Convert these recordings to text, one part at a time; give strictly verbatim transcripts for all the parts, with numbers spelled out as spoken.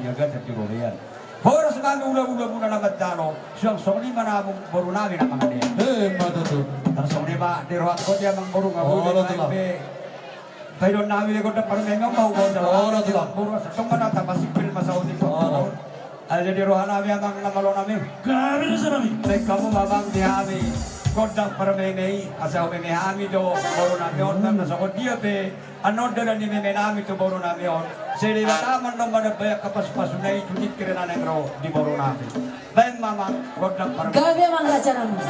Ia gajah di robean. Horas ma hami ulaon-ulaonmuna na mandalo, suang songon i ma na amangboru nami na mangalehon. Emma tutu. Tarsongon i ma dirohahon di amangboru nga boi. Olo, tulang. Baen nami be gondang parmeme on ma huboan jala. Olo, tulang. Amangboru asa tong ma na tapasimpil ma saut i. Olo. Alai di roha nami amang na malo nami. Gabe do sa nami. Baen hamu ma amang di hami gondang parmeme i asa humeme hami do boru nami on, na songon dia pe annon do na nimeme nami tu boru nami on. Sai Debata ma annon manambai angka pasu-pasuna i tu tingki na naeng ro di boru nami. Baen ma amang gondang parmeme. Gabe amang raja nami.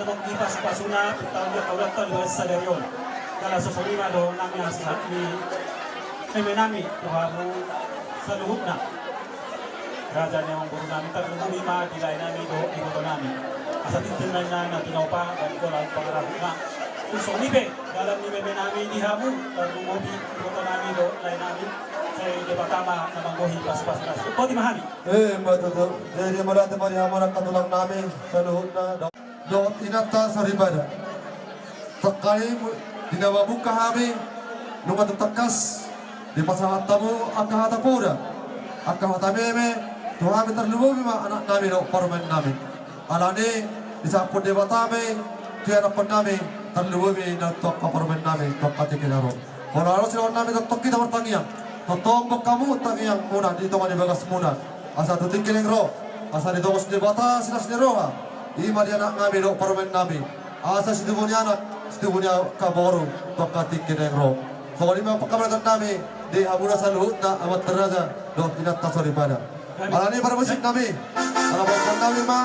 Di pasu-pasuna, taon dia kau datang di bawah sadari on. Kalau sosoli ma dohonon nami, asa ni eme nami tu hamu saluhutna. Raja ni amangboru nami, tarlumobi ma di lae nami dohot di iboto nami. Asa tintin ma inna na tinopa, dan kola pangarahutna. Sosoli pe dalan ni eme nami di hamu, tarlumobi di iboto nami dohot lae nami. Sai Debata ma na manggohi pasu-pasuna. Boti ma hami. Eh, ma tutu. Jadi mauliate ma di hamu angka tulang nami saluhutna. Dohot inanta soripada. Tangkas i di na mamungka hami, nunga tung tangkas dipasahat hamu angka hata poda, angka hata meme tu hami, tarlumobi ma anak nami dohot parumaen nami. Alani i disampur Debata ma i tu ianakhon nami, tarlumobi na tu angka parumaen nami tu angka tingki na ro. Molo ro sidohonon nami, tongtong hita martangiang. Tongtong boan hamu tangiangmuna di tonga ni bagasmuna. Asa tu tingki na naeng ro, asa ditongos Debata silas ni roha. I ma di anak nami dohot parumaen nami. Asa situbu ni anak, situbu ni angka boru tu angka tingki na naeng ro. Songon i ma pangkamaratan nami di hamuna saluhutna, amanta raja dohot inanta soripada. Alani i parmusik nami, ala boan nami ma.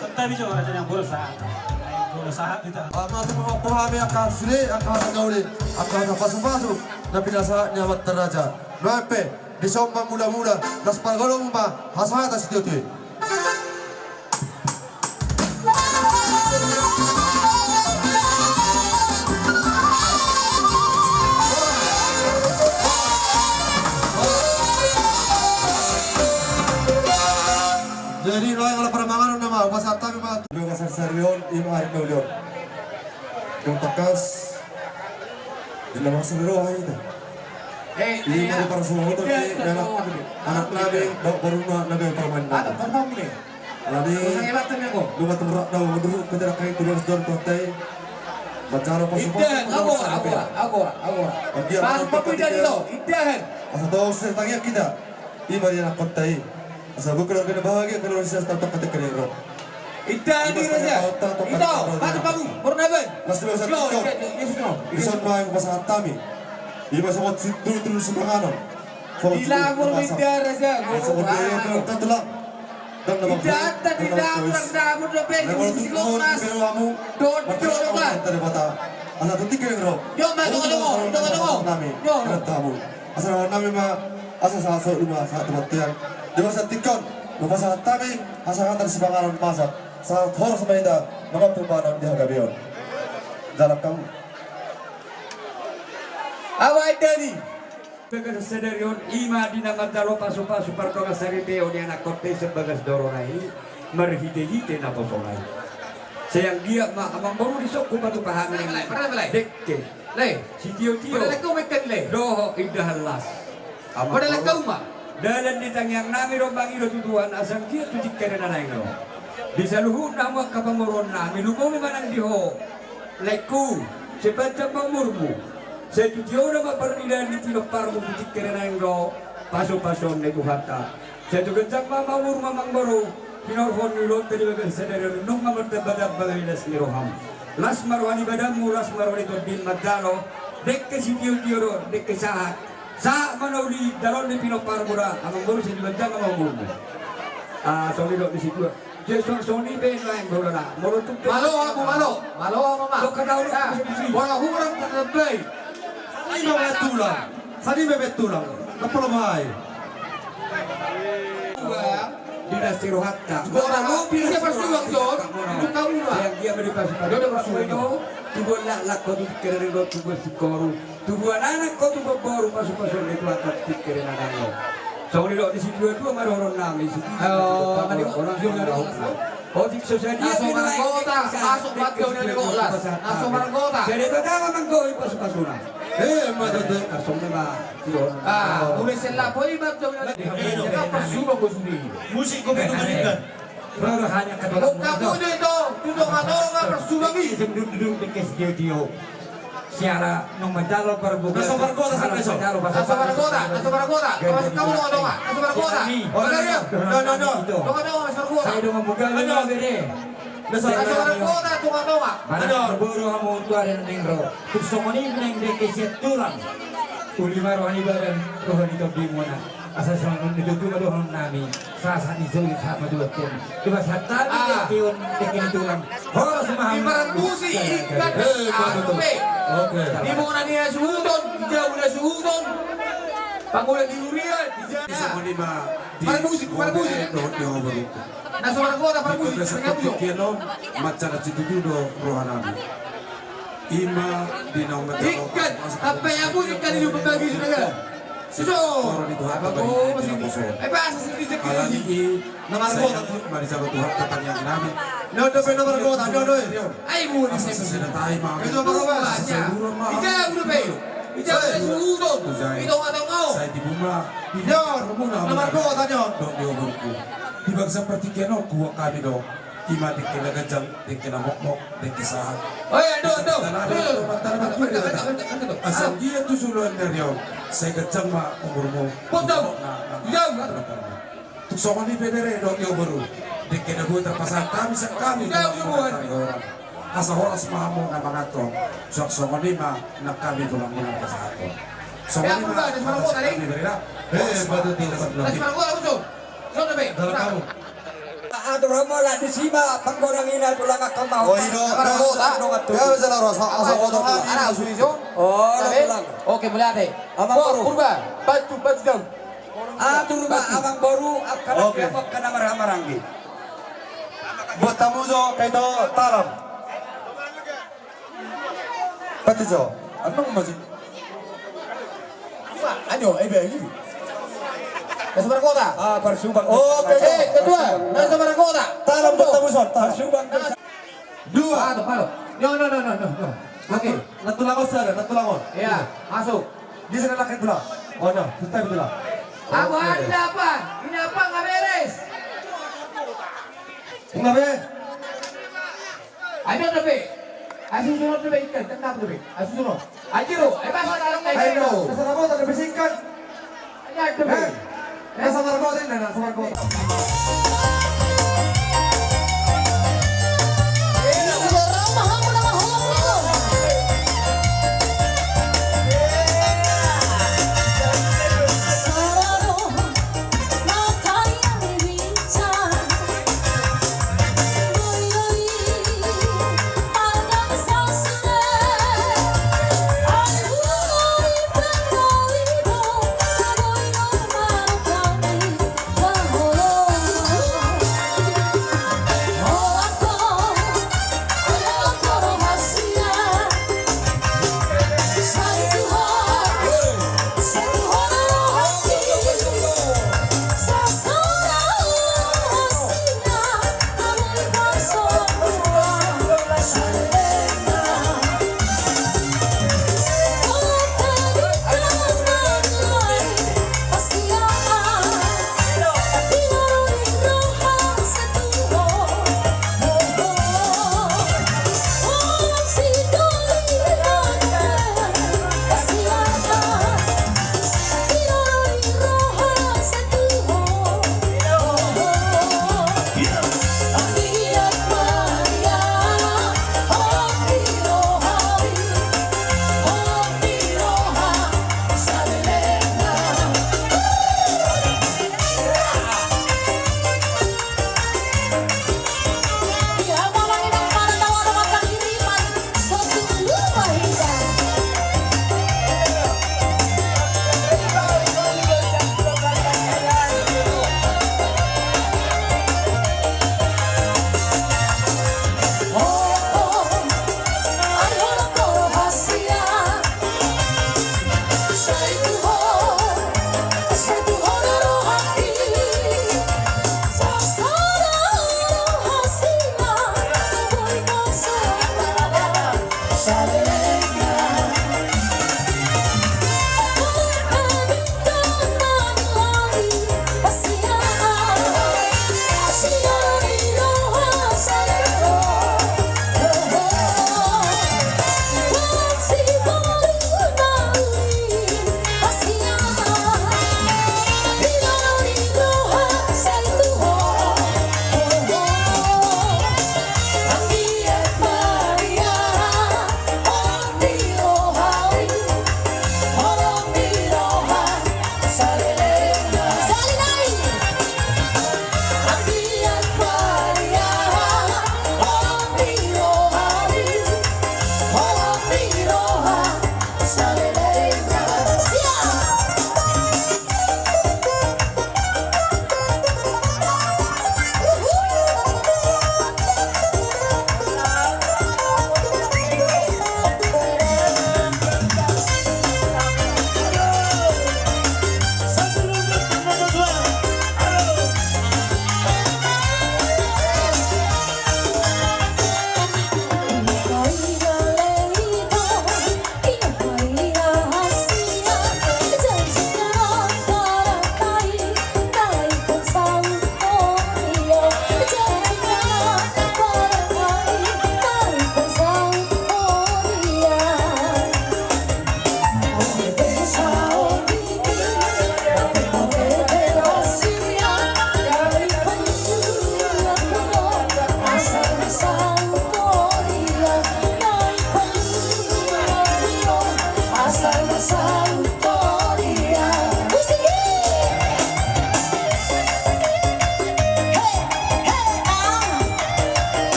Santabi jo, raja ni amangboru, sahat. Amangboru, sahat hita. Ala ma tung mamungka hami angka sude, angka hata na uli, angka hata pasu-pasu na pinasahat ni amanta raja. Nuaeng pe, dison ma mula-mula, las pargolo ma hasahatan sitio-tio i. Jadi, nuaeng ala parmanganon nama, upa santabi ma. Dua kasar sarion, ima ari na uli on. Dong tangkas. Di na masa dulu, ah, itu. Eh, iya. Di parsuhut, iya, di anak, anak nami, dohot boruna, nami parumaen nami. Ada, pernah ni. Alani. Masa hebat tapi aku. Dua tempat, dua dulu, kita rakai, dua sejor, totai. Bacara pasupasu. Indahan, agora, agora, agora, agora. Bagian. Pas pemilihan itu, indahan. Asa tau, saya tanya kita. Ima di anakhonta i. Asa boi keluarga na bahagia, keluarga na sukses, tongtong hata na naeng ro. Indahan di raja. Ito, batu pagu, boruna baen. Las dua satu. Yo, yo, yo. Dison ma hupasahat hami. Ima songon situtu sipanganon. Di labor indahan raja. Songon dia, tulang. Indahan, indahan, tulang, indahan, indahan, indahan, indahan. Dohot, dohot, dohot. Asa tu tingki na naeng ro. Yo, ma, dongo, dongo, dongo, dongo. Nami. Yo. Asa dohonon nami ma, asa sahat saut lima, sahat tu bontean. Di bagasan tingki on, hupasahat hami hasahatan sipanganon masak. Sahat horas ma hita mangampu manang di hagabeon. Jalang hamu. Awa, indahan i. Bagas sadari on, ima di na manjalo pasupasu pardongan saripeon ni anakhonta i sian bagas dorona i, marhitehite naposona i. Sai anggiat ma, amangboru, dison hupatupa hami. Pernah, pernah, pernah. Dengke. Lae. Sitiotio. Pernah, pernah, pernah. Dohot indahan las. Amangboru. Pernah, pernah, pernah. Dalan ni tangiang nami do mangido tu Tuhan, asa anggiat tu tingki na naeng ro. Di saluhutna hamu angka pamoruon nami, lumobi ma nang di ho. Laengku, sai panjang ma umurmu. Sai tu tiona ma parnidaan ni pinomparmu tu tingki na naeng ro, pasupasuon ni Tuhanta. Sai tu ganjang ma umurmu, amangboru, hinorhon ni ulaonta di bagasan sadari on, nunga martambatamba las ni roham. Las ma roha ni badanmu, las ma roha ni tondim manjalo dengke sitiotio dohot dengke sahat. Sahat ma na uli dalan ni pinomparmu da, amangboru, sai tu ganjang ma umurmu. Ah, songon i dok ni situa. Jadi songon i pe nuaeng, bola na. Molo tung pe. Malo hamu, malo. Malo hamu ma. Tung kada uli. Bola hurang terdebei. Sani ma tulang. Sani ma tulang. Kepala mai. Dua, di las ni rohanta. Bola lo bisa bersuang, Jon. Itu kamu lah. Yang dia beri pasukan. Dia udah bersuang. Itu. Tubuan laklak, kau tuh keren, kau tubuan sikoru. Tubuan anak, kau tubuan boru, pasupasuon ni Tuhanta tu tingki na naeng ro. Songon i dok ni situatua ma dohonon nami, si. Oh, tadi orang orang. Otik so sadia. Na so margota, masuk ma tu na di bolas. Na so margota. Jadi pertama manggohi pasupasuna. Eh, ma tutu. Langsung ma. Ah, mulai selapo i ma tu na. Musik kopi tu meninggal. Baru hanya kedua. Buka puji itu, tu dongan-dongan bersubabi. Duduk-duduk di kes dia, dia. Siara nung manjalo parbuka. Naso pargota, naso pargota, naso pargota. Kawas kamu dongan-dongan, naso pargota. Dongan-dongan, naso pargota. Saya dongan muda, dongan gede. Naso pargota, dongan-dongan. Mana berburu hamu tu ada neng ro. Tuk songon i neng deke siat tulang. Uli ma roha ni badan, roha ni tondi muna. Asa songon i tutu ma dohonon nami, sahat ni solu sahat ma tu bontean. Dipasahat hami dengke on, dengke ni tulang. Horas ma hamu. Diparmusi ikan. Eh, anu pe. Oke. Di bona ni hasuhuton, di jabu ni hasuhuton. Pangula di huria, di jabu. Songon i ma di parmusi, parmusi. Dohot di hobar i. Na so margota parmusi. Di bagasan partingkian on, mansai situtu do roha nami. Ima di naung ikan, sampe abu ikan hidup bagi sudah. Suso. Orang itu apa? Abu, masih. Eh, bahasa sini, sini. Alani i, na margota. Saya mari sama Tuhan, tataniang nami. No, do, no, margota, no, no. Ai, bu, asa sesena tai, ma. Itu apa, apa? Ija, bu, pe. Ija, bu, sudo. Itu apa, apa? Saya di rumah. Di rumah, na margota, no. Dong, di umurku. Di bagasan partingkian on, kuat kami, dong. Ima dengke na ganjang, dengke na mokmok, dengke sahat. Oh iya, do, do. Asa dia tu suluan dari on, sai ganjang ma umurmu. Betul. Tung songon i pe bere, do, di umurmu. Dengke na boi tarpasahat hami sian hami. Asa horas ma hamu na manganhon. Songon i ma nang hami tulang muna pasahathon. Songon i ma. Eh, betul, tidak sebelah. Dalam kamu. Atur hamu, ala disi ma panggorangan i na tulang, angka ma. Oh, i do. Oke, mauliate. Amang boru. Purba, bantu, bantu jam. Atur ma amang boru, angka na marhahamaranggi. Buat tamu jo, kaito talam. Pati jo. Anong masih? Ayo, eh, biar gitu. Nasa margota. Ah, parsubang. Oh, oke. Eh, kedua, nasa margota. Talam bertemu son. Parsubang. Dua. Palu, palu. No, no, no, no, no, no. Oke. Na tulang on sada, na tulang on. Iya, masuk. Dia sudah laki tulang. Oh, no. Sudah tulang. Abu hari dapat. Ini apa nggak beres? Nggak beres. Ayo, dope. Ayo, susun, dope. Ikan, tendang, dope. Ayo, susun. Ayo, ayo, pas, ayo, ayo. Ayo, nasa margota, dope, sikat. Ayo, dope. Eh, nasa margota, ini, nasa margota.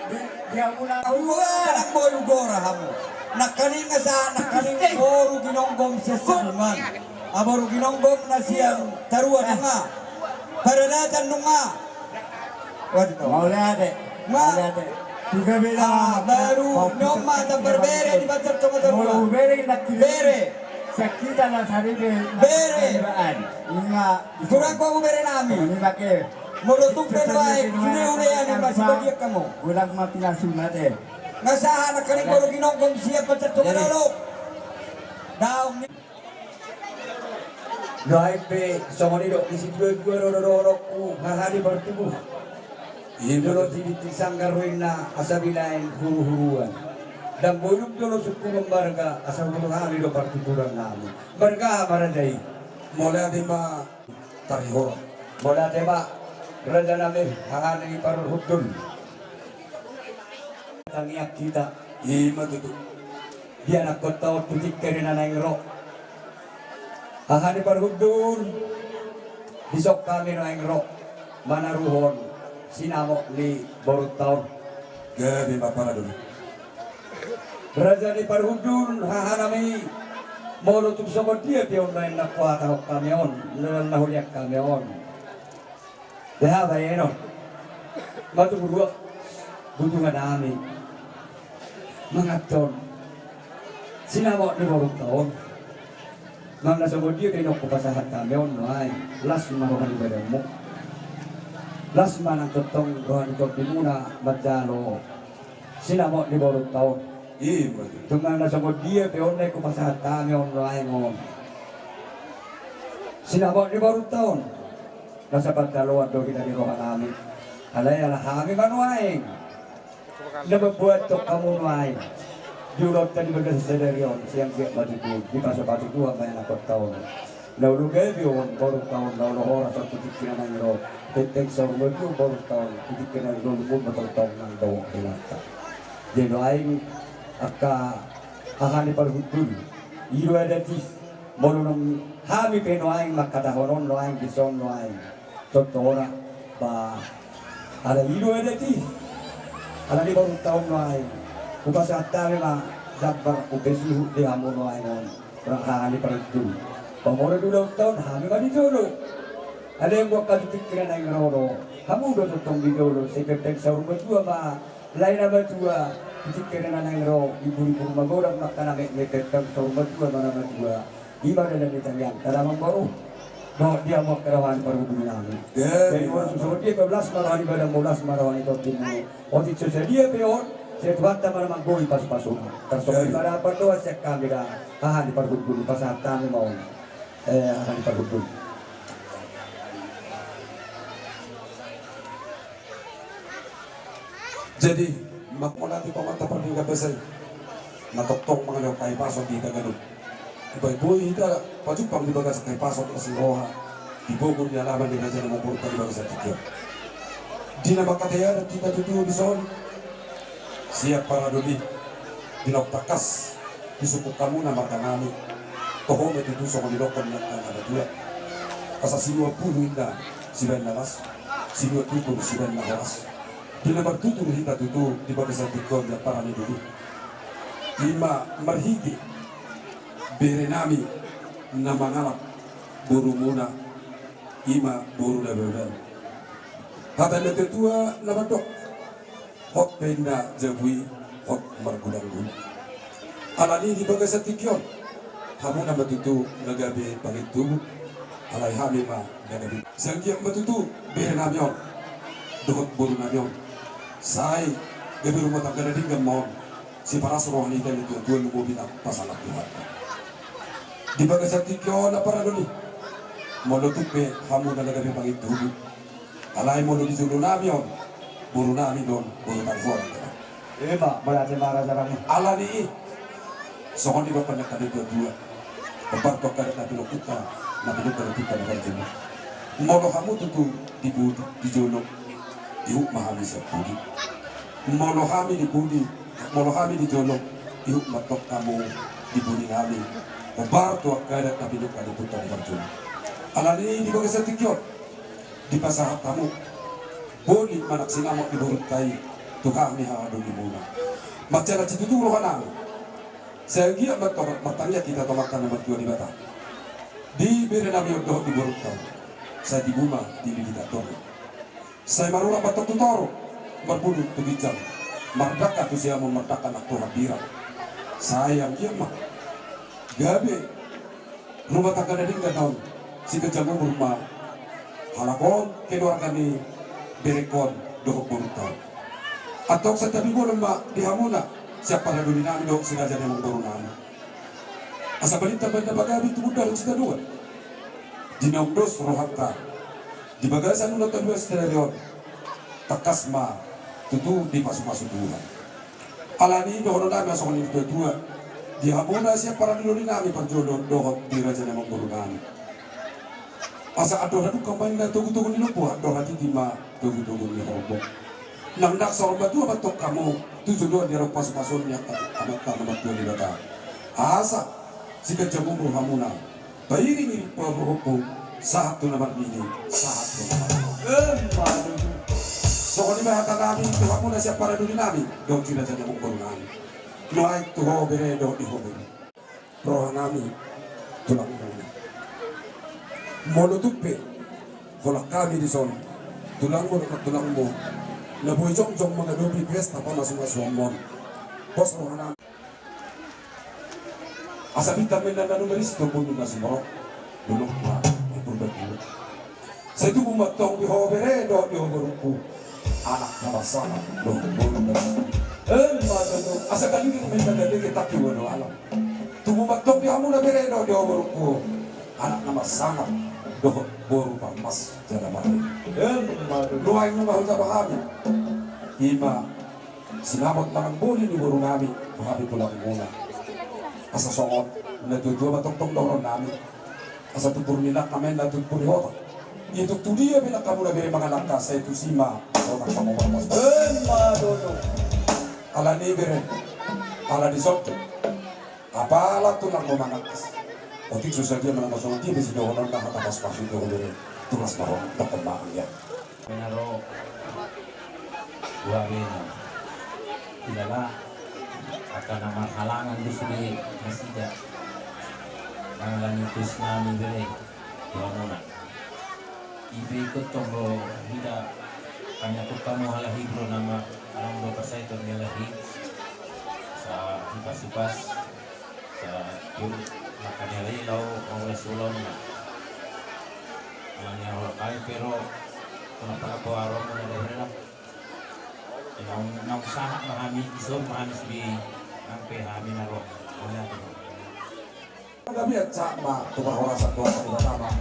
Di, di hamu na dua anak boru gora hamu. Nangkaning asa, nangkaning boru ginonggom sian Sibungan. Ah, boru ginonggom na sian Tarua nunga. Paradatan nunga. Waduh. Mauliate. Ma. Mauliate. Juga beda. Ah, baru noma tampar bere di Banjar Tonga Tarua. Bere. Bere. Sakita na saribe. Bere. Inga. Kurang kau bere nami. Ini pakai. Molo tung pe nuaeng, sude ulean i ma sibagian hamu. Ulang ma pinasunat e. Nga sahat nangkaning boru ginonggom sian Banjar Tonga Dolok. Daong ni. Nuaeng pe songon i do, di situa-tua do dohononku, haha ni partubu. Jolo tiniti sanggar do inna asa binaen huru-huruan. Ndang boi dung jolo sungkunon marga asa hurang hami do partuturan nami. Marga aha ma raja i? Mauliate ma. Tarihor. Mauliate ma, raja nami, haha ni parhundul. Tangiang hita. Ima tutu. Di anakkonta on tu tingki na naeng ro. Haha ni parhundul. Dison hami naeng ro. Manaruhon sinamot ni borunta on. Gabe ma parhundul. Raja ni parhundul, haha nami, molo tung songon dia pe on na naeng huhatahon hami on, na naeng hulean hami on. Beha baenon. Maturuak butuha nami. Manganhon sinamot ni borunta on. Manang na songon dia pe naung hupasahat hami on nuaeng, las ma roha ni badanmu. Las ma nang tongtong roha ni tondimuna manjalo sinamot ni borunta on. Ima tutu. Tung manang na songon dia pe on naeng hupasahat hami on nuaeng on. Sinamot ni borunta on. Nasa panjaloan do hita di roha nami. Alai ala hami ma nuaeng na mamboan tong hamu nuaeng. Di ulaonta di bagasan sadari on, sai anggiat ma tutu dipasu-pasu Tuhan ma anakkonta on. Na olo gabe on borunta on, na olo horas on tu tingki na naeng ro. Penteng saur matua borunta on tu tingki na naeng ro, lumobi ma tongtong nang dohot hata. Jadi nuaeng angka haha ni parhundul, i do adat i. Molo nang hami pe nuaeng mangkatahon on nuaeng dison nuaeng. Tontu ora, ba, ala i do adat i. Ala ni borunta on nuaeng. Hupasahat hami ma jambar upa suhut di hamu nuaeng on. Rang haha ni parhundul. Pamora di ulaonta on hami ma di jolo. Alai anggo angka tu tingki na naeng ro do. Hamu do tongtong di jolo. Sai penteng saur matua ma. Lae na matua, tu tingki na naeng ro, ibur-ibur magodang ma angka na metmet, penteng saur matua ma na matua. Ima dalan ni tangiang, tadamang boru. Dohot di hamu angka haha ni parhundul nami. Jadi molo tung songon dia pe las ma roha ni badanmu, las ma roha ni tondimu. Otik so sadia pe on, sai Tuhanta ma na manggohi pasu-pasuna. Tarsongon i ma da pandohan sian hami da, haha ni parhundul, pasahat hami ma on. Eh, haha ni parhundul. Jadi, mauliate ma tu Amanta Pardenggan Basa i. Na tongtong mangalehon hahipason di hita ganup. Boi-boi hita pajumpang di bagasan hahipason, las ni roha, di gogo ni alaman ni raja na mamboruhon di bagasan tingki on. Di na mangkatai adat hita tutu dison. Sian parhundul i, di na umtangkas disungkun hamuna marga nami. Toho ma tutu songon nidokkon ni angka na matua. Asa sinuan pulu inna sibaen na las, sinuan tutur sibaen na horas. Di na martutur hita tutu di bagasan tingki on di ampara ni doli. Ima marhite bere nami na mangalap borumuna, ima boru Nababan. Hata ni natuatua na mandok. Hot pe inna jabu i, hot margulang-gulang. Alani i di bagasan tingki on, hamuna ma tutu na gabe pangintubu, alai hami ma na gabe. Sai anggiat ma tutu bere nami on dohot boru nami on, sai gabe rumah tangga na denggan ma on. Sipalas roha ni hita natuatua, lumobi na pasahat Tuhan. Di bagasan tingki on na parhundul i, molo tung pe hamuna na gabe pangintubu. Alai molo di jolo nami on, boru nami do on, boru Tarihor. Ima, berarti marga nami. Alani i, songon nidokkon ni angka natuatua. Hombar tu angka adat na pinungka, na pinungka ni ompunta na parjolo. Molo hamu tutu di pudi, di jolo, ihut ma hami sian pudi. Molo hami di pudi, molo hami di jolo, ihut ma tong hamu di pudi nami. Hombar tu angka adat na pinungka ni ompunta na parjolo. Alani i di bagasan tingki on, dipasahat hamu boli manang sinamot ni borunta i tu hami haha doli muna. Mansai na situtu roha nami. Sai anggiat ma tong martangiang hita tu Amanta na martua Debata. Di bere nami on dohot di borunta on. Sai tibu ma dililita toru. Sai marurat ma tong tu toru, marbulung tu ginjang, mardangka tu siamun, mardangka nang tu hambirang. Sai anggiat ma gabe rumah tangga na denggan on, siganjang umur ma halak on, keluarga ni berengkon dohot borunta on. Antong santabi bolon ma di hamuna sian paradoli nami dohot si raja ni amangboru nami. Asa balintang ma inna pagabe tumundalhon sitadoan. Di naung dos rohanta di bagasan ulaonta dua sadari on, tangkas ma tutu dipasupasu Tuhan. Alani i dohonon nami ma songon i, tuatua, di hamuna sian paradoli nami parjolo dohot di raja ni amangboru nami. Asa andor hadungka ma inna togutogu ni lombu, andor hatiti ma togutogu ni horbo. Nang nang saur matua ma tong hamu tu joloan ni ari on pasupasuon ni Amanta na martua Debata. Asa siganjang umur hamuna, pairingiring paruhuthu, sahat tu na marnini, sahat tu na marnono. Emma tutu. Songon i ma hata nami tu hamuna sian paradoli nami dohot si raja ni amangboru nami. Nuaeng tu ho bere dohot di ho boru. Roha nami, tulang muna. Molo tung pe holan hami dison, tulangmu dohot tulangmu, na boi jongjong mangadopi pesta pamasumasuonmon, pos roha nami. Asa bintang ma inna na numbaris, tombun ni na sumorop, dolok ma di Purba Timur. Sai tubu ma tong di ho bere dohot di ho borungku, anak na marsangap dohot boru na marsangap. Emma tutu. Asa gandeng ma inna gandeng, tangki ualu alam. Tubu ma tong di hamuna bere dohot di ho borungku, anak na marsangap dohot boru parmas jala marhite. Emma tutu. Nuaeng nunga hujaba hami, i ma sinamot manang boli ni boru nami tu hami tulang muna. Asa songon na tuatua ma tongtong dohonon nami. Asa tumpur ni langka ma inna tumpur ni hotang. Ia tung tu dia pe langkamuna bere mangalangka, sai tusi ma hotang pangomoan. Emma tutu. Alani i bere, ala dison pe, apala tulangmu manangkas, otik so sadia manang songon dia pe sidohononna, hata pasupasu tu ho bere, tulas ma ho, dokkon ma ia. Bena ro. Dua bena. Ilala angka na marhalangan do sude nasida mangalani tusi nami bere tu hamuna. I pe ingkon tong do hita, hanya tu hamu halak i do nama, along do parsaiton ni halak i. Sa hipasupas. Sa tu makanya lai lau mau les ulon na. Alani au lakai pero kena pala po aro mo na dai na. Naung, naung sahat ma hami, dison ma hami sude, nang pe hami na ro. Alani au. Gabe ancak ma tu parhorasan dohot tu parhorasan.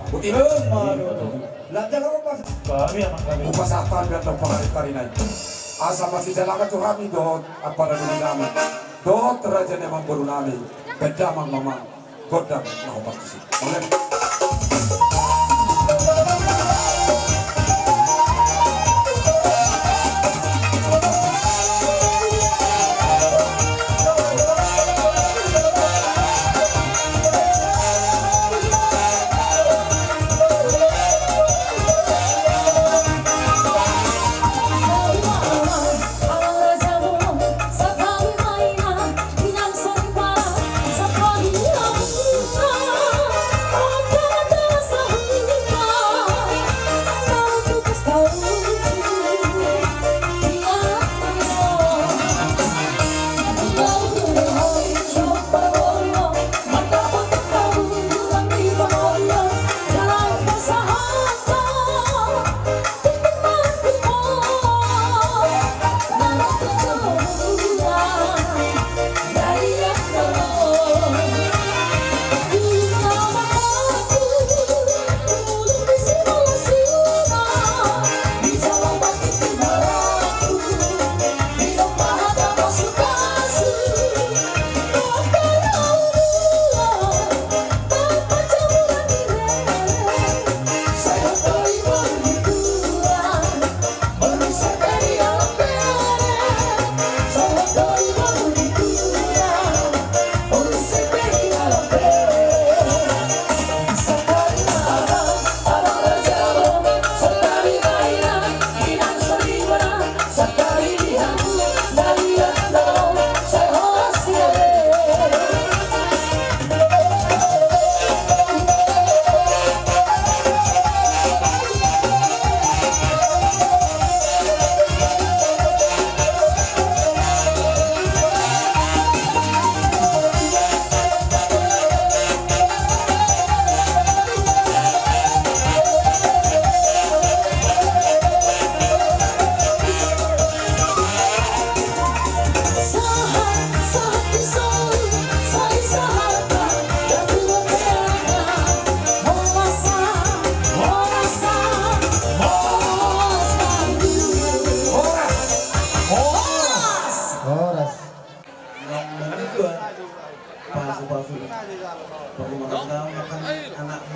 Boti. Emma tutu. Lanjang au pas. Kami anak kami. Upasahat hami dohot pangari-ari nai. Asa masijalangan tu hami dohot paradoli nami, dohot raja ni amangboru nami, baen damang ma gondang na hombar tusi. Oleh.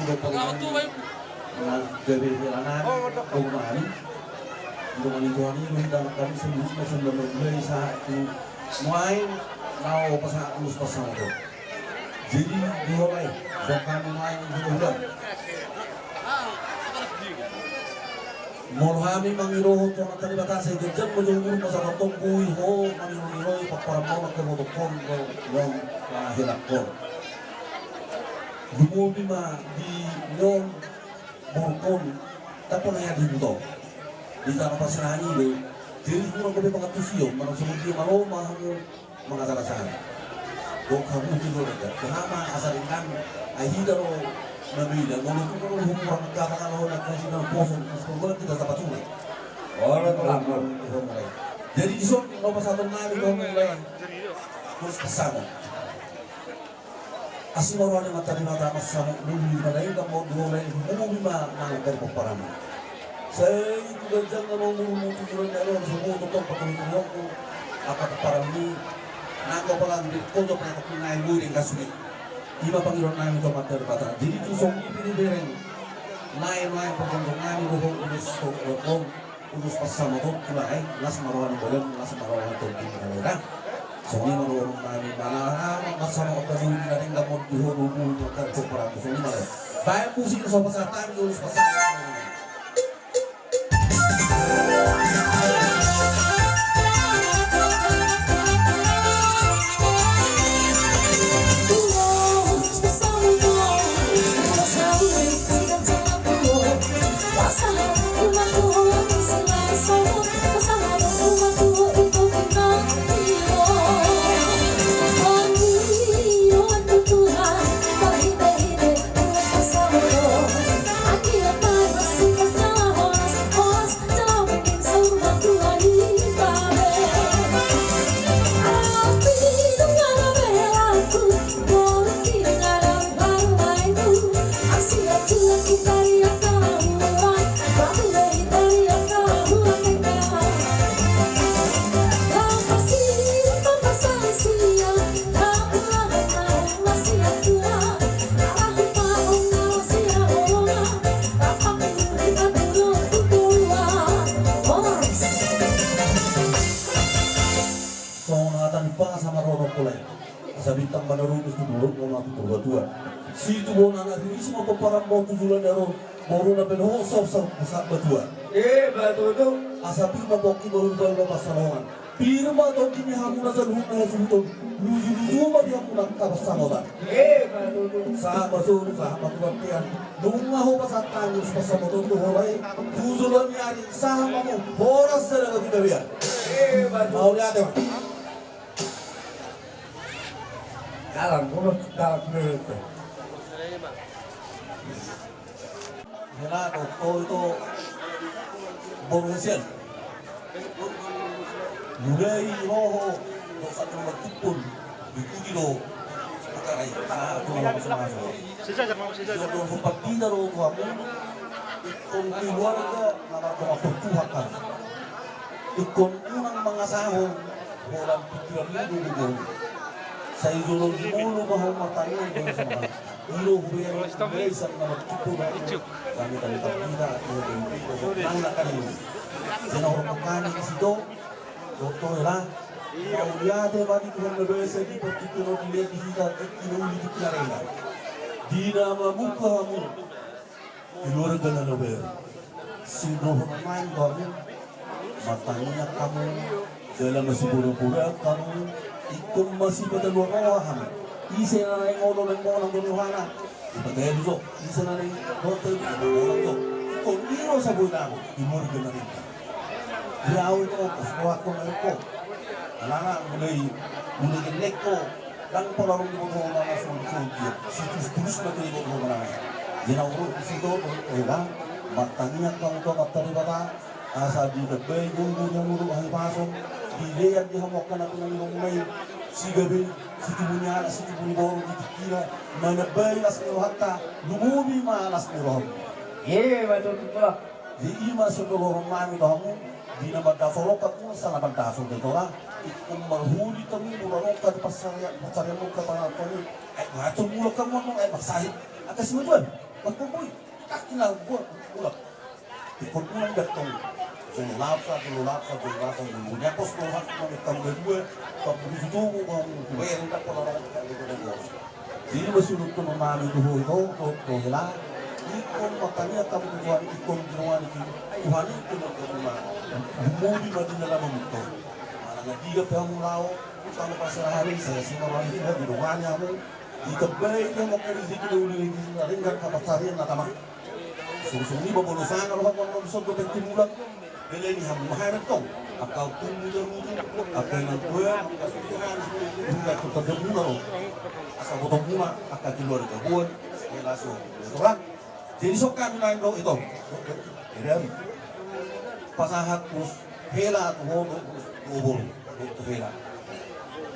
Gabe hela nami, dongan nami, dongan ni Tuhan i, dongan nami, saluhutna, saluhutna, mulai sahat tu nuaeng, laho pasahat ulos pansamotan. Jadi, di holan i, didok hami nuaeng di holan. Molo hami mangidohon tu Amanta Debata, sai ganjang ma jo umur, masa tongtong boi ho mangiroiroi pomparanmon, angka botohon dohot na helakhon. Lumobi ma di nion borungkon, tapa na ia di huta on, di tano parserahan i do. Jadi hurang gabe pangantusion, manang songon dia, malo ma hamu mangajarasari. Dok hamu tu do raja, kenapa asa ringan, ai hita do na beda, molo tu molo hurang gabe pangalahon na kasih na poso, terus pembuat kita dapat sungai. Ora tu lapor. Jadi dison, no pasahaton nami do mulai. Terus kesana. Asi ma roha ni Amanta Debata, masa muli ma denggan ma di holan i, lumobi ma nang angka pomparanmu. Sai tu ganjang na umurmu tu joloan ni ari on, sai tongtong patulutulutmu angka pomparanmi. Nang apalagi di kojok na kepingai mu denggan sude. I ma pangidoan nami tu Amanta Debata. Jadi tu songon i pe dibereng. Nai nai pajongjongan nami dohot ulos tu on. Ulos pansamotan tu lae, las ma roha ni Tuhan, las ma roha ni Tuhan. Songon i ma dohonon nami, manang pansamotan ni na denggan ma di ho, di ho, di ho, di ho. Songon i ma lae. Baen musik, so pasahat hami ulos pansamotan. Songon hata ni pangasa ma ro nongkolai. Asa bintang ma na rumus tu dolok, na tu Purbatua. Situbuan anak ringgit ma pomparanmon tu joloan ni ari on, boruna pe dohot saur sahat batua. Emma tutu. Asa pir ma pongki, bahulbahul ma pansalongan. Pir ma tonggi ni hamuna saluhutna hasuhuton. Lujuluju ma di hamuna angka pansamotan. Emma tutu. Sahat ma solu, sahat ma tu bontean. Nunga hupasahat hami ulos pansamotan tu holan i, tu joloan ni ari, sahat ma hamu horas jala gabe gabean. Emma tutu. Mauliate ma. Dalan, bolos, dalan, bolos. Hela, to, to, ito. Boru hasian. Mulai roho, to, satu nomor tupun. Diikuti do. Makarai, satu nomor masuk-masuk. Sisa, sisa, sisa. Jodoh hupat dina do, tu hamu. Ingkon keluarga, nama kau atur Tuhan kan. Ingkon unang mangasahon, holan pikiranmu do do. Sai jolo jumolo ma ho martangiang do sama. Ilo huberu huberu san nama cukup do. Kami tadi tak kita, ilo huberu huberu nang na kali. Jana hormat kami di situ. Doktor lah. Mauliate bani Tuhan na basa di partitu no di lagi hita di kilo di kilo rela. Di nama muka hamu. Keluarga na lober. Sing dohot main hamu. Martangiang hamu. Jala masiboraboraon hamu. Ingkon masipataluan roha hamu. Ise na naeng olo naeng monang do rohana. Ipatalu jo. Ise na naeng bote do monang jo. Ingkon iro saboi nami. Keluarga na ringkot. Dia au itu, pas rohakon na ringkot. Alana mulai, mulai gellengko. Ndang pola ro diboto ho manang songon dia. Situlus-tulus ma diboto ho manang. Di na ro di situ, oi bang, martangiang hamu tu Amanta Debata, asa ditambai gogo ni hamu dohot hahipason, dilean di hamu angka na pinangido muna i, sigabe, situbu ni anak, situbu ni boru, di tingkina, manambai las ni rohanta, lumobi ma las ni rohamu. Emma tutu. Jadi ima songon dohonon nami tu hamu, di na mandasolok hamu, sala mandasolok do tora, ingkon marhuli hamu, molo ro angka di pansarian, pansarian angka pangakuan i, ai matur molo hamu, ai marsahit, angka simatuan. Pas pun boi, kaki na buat, buat. Ikon ulang datang. Jolo lapsa, jolo lapsa, jolo lapsa, jolo lapsa. Pos, jolo lapsa, jolo lapsa, jolo lapsa. Pas begitu tuh, mau bayar, tak pernah orang tak ada, ada bos. Jadi masih nonton nami tuh, itu, tuh, tuh, hela. Ikon makanya kamu Tuhan, ikon Tuhan itu. Tuhan itu nonton nami. Bumi mati dalam nonton. Mana nggak dia, kamu lau. Sama pasar hari, saya sih mau lagi, di rumahnya, kamu. Di tebai, dia mau kerja di ulu, di ringkat, apa, sarian, atama. Sungsung ni, babo, no, sana, lo, babo, no, bisa, gue, penting, ulang. Bela ini, hamu, mahal, tong. Akal, tunggu, dan, ulang. Apa yang gue, kasih, Tuhan, bukan, tetap, muna, lo. Asal, botol, muna, akal, keluar, gabungan. Ya, langsung. Orang. Jadi, so, kami, lain, lo, itu. Edan. Pasahat, terus. Hela tu ho do, do boru, do tu hela.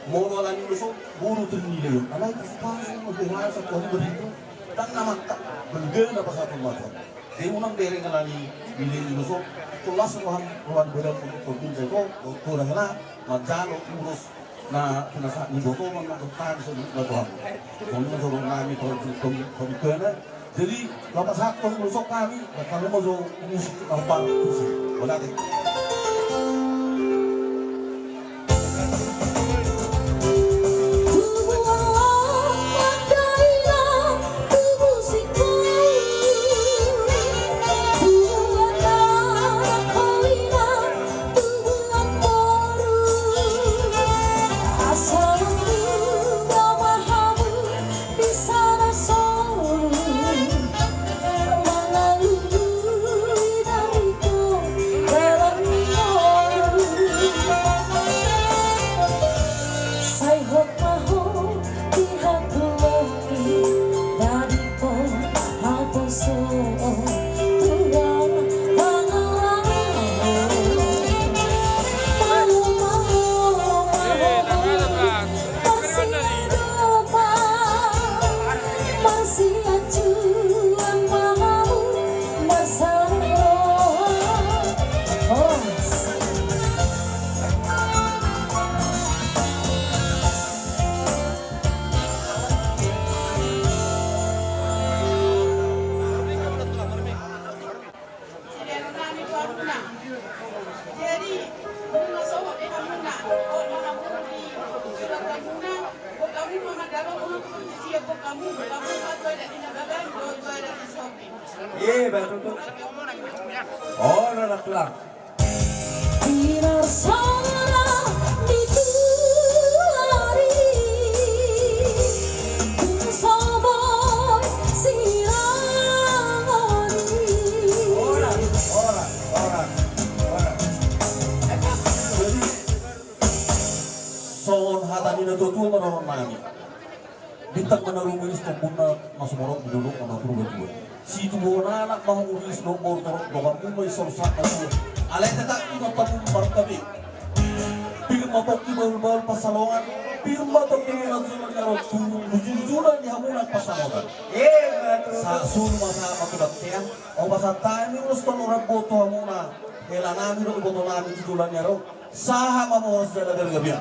Molo ala ni do so, boru tu nilai. Alai tu pasu, hela, satu hari begitu. Dan nama tak, bengkel apa satu macam. Jadi unang bereng ala ni nilai ni do so, tulas rohan, rohan bereng untuk pemimpin saya ko, doktor hela, manjalo, urus, na, penasaran ni boto, mana ketan, so, na, Tuhan. Soalnya, so, nami, pemimpin, pemimpin, Jadi, lapas hakon, rusok kami, dan kami mau zo musik, lampar, musik. Boleh, deh. Di sana solu mangalului dari ko dalam molu. Sai hot ma ho di hatuahi dari ko haposo. Tulang pangalango. Malo, malo, malo, malo. Jadi, nunga sohot be hamuna, hot ma hamuna di keluargamuna, bokamu ma mandalo, unang tu sisia bokamu, bokamu ma tu adat ni na bagan, dohot tu adat ni sopi. Iya, betul tu. Oh, anak tulang. Pinarsoran di tuari, tung so boi sirangoni. Ora, ora, ora, ora. Jadi, songon hata ni natuatua ma dohonon nami. Bintang ma na rumiris, tombun ma na sumorop di dolok na Purbatua. Situbuan anak ma hamu riris dohot boru, torop donganmu ma i saur sahat na tua. Alai tetap i ma hamu marga be. Pir ma pongki bahulbahul pansalongan, pir ma tongtong na jolo ni aron, tu jujur ni hamu nang pansamotan. Sa-, solu ma sahat ma tu bontean, opa santani ulos tolu rambu tu hamuna, hela nami dohot iboto nami tu jolo ni aron, sahat ma horas jala bergabe.